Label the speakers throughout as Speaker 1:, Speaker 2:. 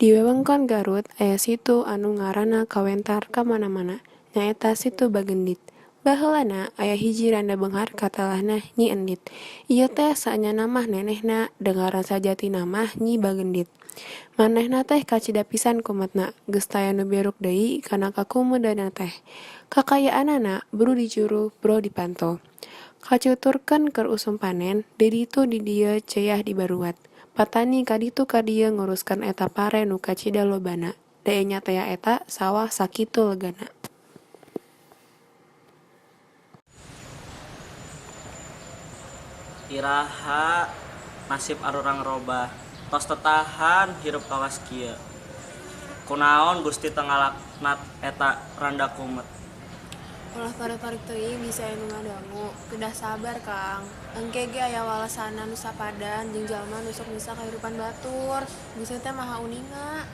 Speaker 1: Di wewengkon Garut aya situ anu ngaranna kawentar ka mana-mana, nyaeta Situ Bagendit. Baheulana aya hiji randa beunghar katelahna Nyi Endit. Ieu teh saenyana mah nenehna, da ngaran sajatina mah Nyi Bagendit. Manehna teh kacida pisan kumetna, geus taya nu beruk deui kana kakumedanna teh. Kakayaanana bru di juru bro di panto. Kacuturkeun keur usum panen, di ditu di dieu ceyah dibaruat. Patani ka ditu ka dieu nguruskeun eta pare nu kacida lobana, da enya tea eta sawah sakitu legana.
Speaker 2: Iraha nasib arurang robah, tos teu tahan hirup kawas kieu. Kunaon Gusti teu ngalaknat eta randa kumet.
Speaker 3: Ulah tarik-tarik teuing bisi aya nu ngadangu, kedah sabar Kang. Engke ge aya walesanna nu sapadan jeung jalma nu sok nyiksa kahirupan batur. Gusti teh Maha Uninga.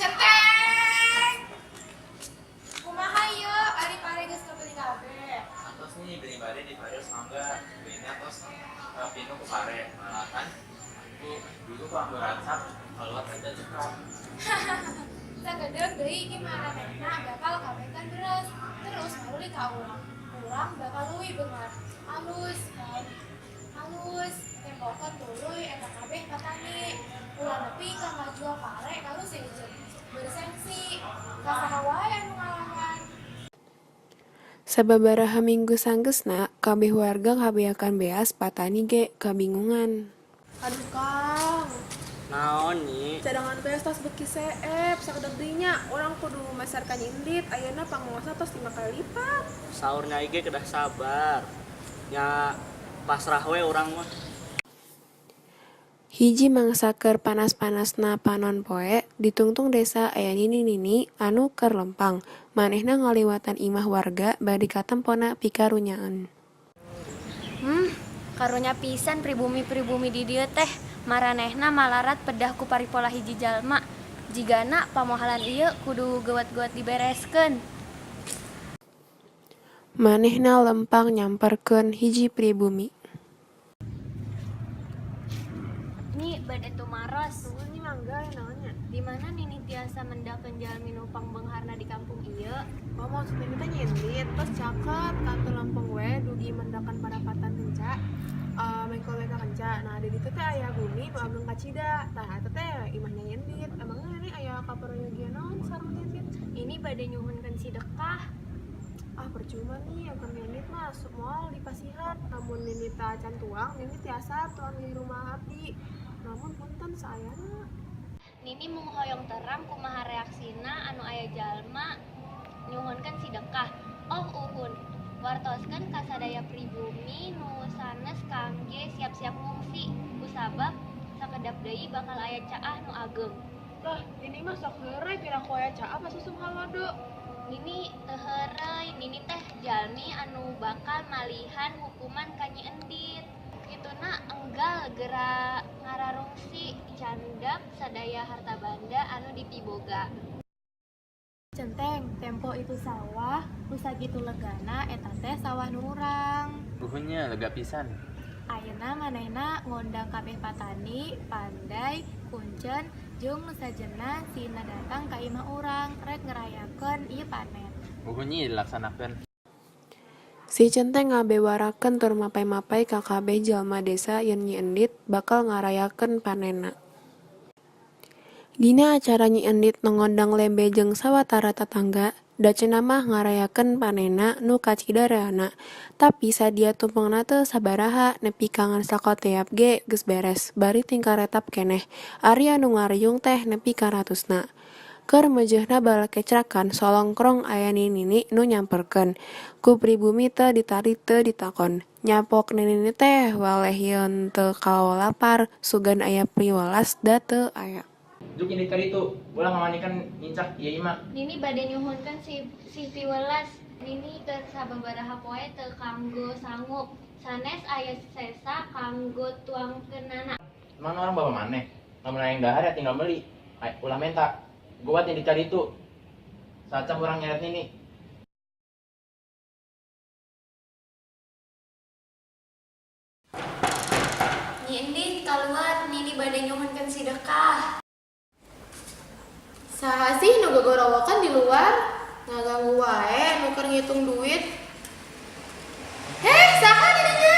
Speaker 4: Cetek! Kumaha ieu ari pare geus kabeli kabeh?
Speaker 5: Atos nih beli pare di pare mangga, belinya tos pinu ku pare, malahan ku dulu ku anggo rancak keluar aja cekap.
Speaker 4: Sakedeung deui iki maranehna bakal kabekan beres, terus maruli ka urang. Urang bakal leuwih beunghar. Alus, kan? Alus, tempokeun tuluy eta kabeh patani. Ulah nepi ka ngajual pare ka nu sejen. Bersensi, ka saha wae anu ngalaman.
Speaker 1: Sababaraha minggu sanggeusna, kabeh warga kabeakan beas patani ge kabingungan.
Speaker 3: Aduh Kang,
Speaker 2: Naon Nyi?
Speaker 3: Cadangan beas tos beuki seep, sakedap deui nya urang kudu meser ka Nyi Endit, ayeuna pangaosna tos 5 kali lipat.
Speaker 2: Saur Nyai ge kedah sabar. Nya pasrah we urang mah.
Speaker 1: Hiji mangsa keur panas-panasna panon poe, di tungtung desa aya nini-nini anu keur lempang. Manehna ngaliwatan imah warga bari katempona pikarunyaeun.
Speaker 6: Karunya pisan pribumi-pribumi di dieu teh. Maranehna malarat pedah ku paripola hiji jalma. Jigana pamohalan ieu kudu geuwat-geuwat dibereskeun.
Speaker 1: Manehna lempang nyamperkeun hiji pribumi.
Speaker 6: Nyi bade tumaros.
Speaker 3: Nuhun Nyi, mangga aya naon nya?
Speaker 6: Di mana Nini tiasa mendakeun jalmi nu pangbeungharna di kampung ieu?
Speaker 3: Oh, maksud Nini teh Nyi Endit, tos caket kantun lempeng we dugi mendakan parapatan kenca. Mengkol WK kenca. Nah, di ditu teh aya bumi nu ageng kacida. Tah eta teh imah Nyi Endit. Emangnya Nini aya kaprayogian naon sareng Nyi Endit?
Speaker 6: Nini bade nyuhunkeun sidekah.
Speaker 3: Ah, percuma nih, yang Nyi Endit mah moal dipasihan. Lamun Nini teh acan tuang, Nini tiasa tuang di rumah abdi. Namun punten saayana.
Speaker 6: Nini mung hoyong terang kumaha reaksina anu aya jalma nyuhunkeun sidekah. Oh uhun, wartoskeun ka sadaya pribumi nu sanes kangge siap-siap ngungsi kusabab sakedap deui bakal aya caah nu ageng.
Speaker 3: Lah, Nini mah sok heureuy piraku aya caah pas usum halodo.
Speaker 6: Nini teu heureuy, Nini teh jalmi anu bakal malihan hukuman ka Nyi Endit. Kituna enggal gera ngararungsi candak sadaya harta banda anu dipiboga.
Speaker 7: Centeng, tempo itu sawah, nu sakitu legana eta teh sawah nu urang.
Speaker 5: Uhun nya lega pisan.
Speaker 7: Ayeuna manehna ngondang kabeh patani, pandai, kuncen, jeung nu sejenna sina datang ka imah urang rek ngerayakeun ieu panen.
Speaker 5: Uhun Nyi dilaksanakeun.
Speaker 1: Si Centeng ngabewarakeun tur mapay-mapay ka kabeh jalma desa yen Nyi Endit bakal ngarayakeun panenna. Dina acara Nyi Endit ngondang lembe jeung sawatara tatangga, da cenah mah ngarayakeun panenna nu kacida reana. Tapi sadia tumpengna teu sabaraha nepi ka ngan sakoteap ge geus beres, bari tingkaretap keneh. Ari anu ngariung teh nepi ka ratusna. Keur meujeuhna balakecrakan solongkrong aya nini-nini nu nyamperkeun. Ku pribumi teu ditarik teu ditakon. Nyapok nini-nini teh weleh yeun teu kaolapar, sugan aya piwelas da teu aya.
Speaker 5: Juk indit ka ditu, ulah ngawanikan nincak ieu imah.
Speaker 6: Nini bade nyuhunkeun si piwelas. Nini keur sababaraha poe teu kanggo sangu. Sanes aya sesa kanggo tuangkeunana.
Speaker 5: Emang urang bawa maneh? Lamun hayang dahar ya tinggal meuli. Ay, ulah menta. Geuwat indit ka ditu. Sacam urang nyeret Nini.
Speaker 6: bade nyuhunkeun sidekah.
Speaker 3: Saha sih nu gogorowokan di luar? Ngaganggu wae nu keur ngitung duit. Heh, saha di dinya?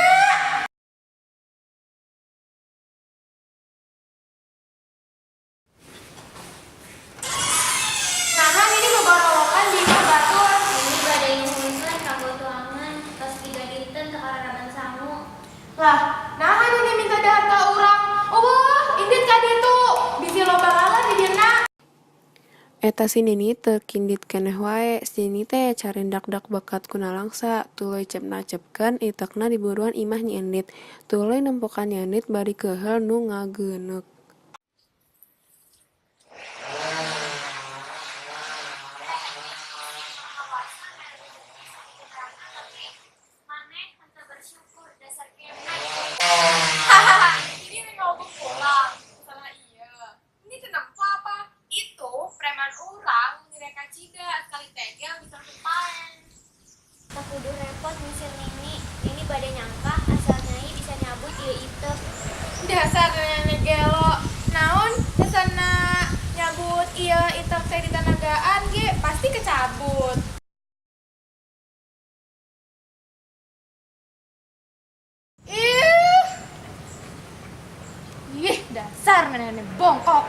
Speaker 3: Naha ini gogorowokan di imah batur?
Speaker 6: Nini bade nyuhunkeun kanggo tuangan tos 3 dinten teu kararaban sangu.
Speaker 3: Lah, naha nini minta dahar ka urang? Eueuh, indit ka ditu. Bisi loba ngalah di dieuna.
Speaker 1: Eta si Nini teu kindit keneh wae, si Nini teh carindakdak bakat ku nalangsa, tuluy nacepkeun itekna di buruan imah Nyi Endit. Tuluy nempokan Nyi Endit bari keuheul nu ngageuneuk.
Speaker 6: Maneh henteu bersyukur dasar kemek.
Speaker 4: Hahaha, ini ngobong pulang. Salah iya. Ini kenapa apa? Itu preman urang ngereka cida sekali tegel bisa langsung paen.
Speaker 6: Teu kudu repot ngusir Nini. Nini bade nyangka asal Nyai bisa nyabut ieu itek.
Speaker 3: Dasar nenek gelo. Naon dasarna nyabut ieu itek teh di tanagaan ge pasti kecabut. Ih. Ih, dasar nenek bongkok.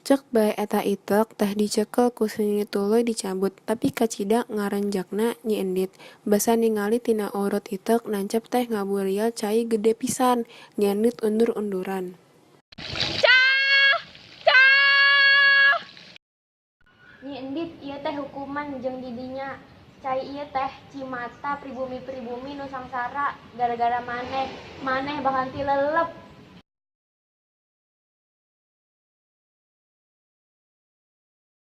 Speaker 1: Ceuk bae eta itek teh dicekel ku si Nini tuluy dicabut, tapi kacida ngarenjakna Nyi Endit. Basa ningali tina urut itek nancep teh ngaburial cai gede pisan. Nyi Endit undur-unduran.
Speaker 3: Cah! Cah!
Speaker 6: Nyi Endit ieu teh hukuman jeung didinya. Cai ieu teh cimata pribumi-pribumi nu sangsara gara-gara maneh. Maneh bakal tilelep.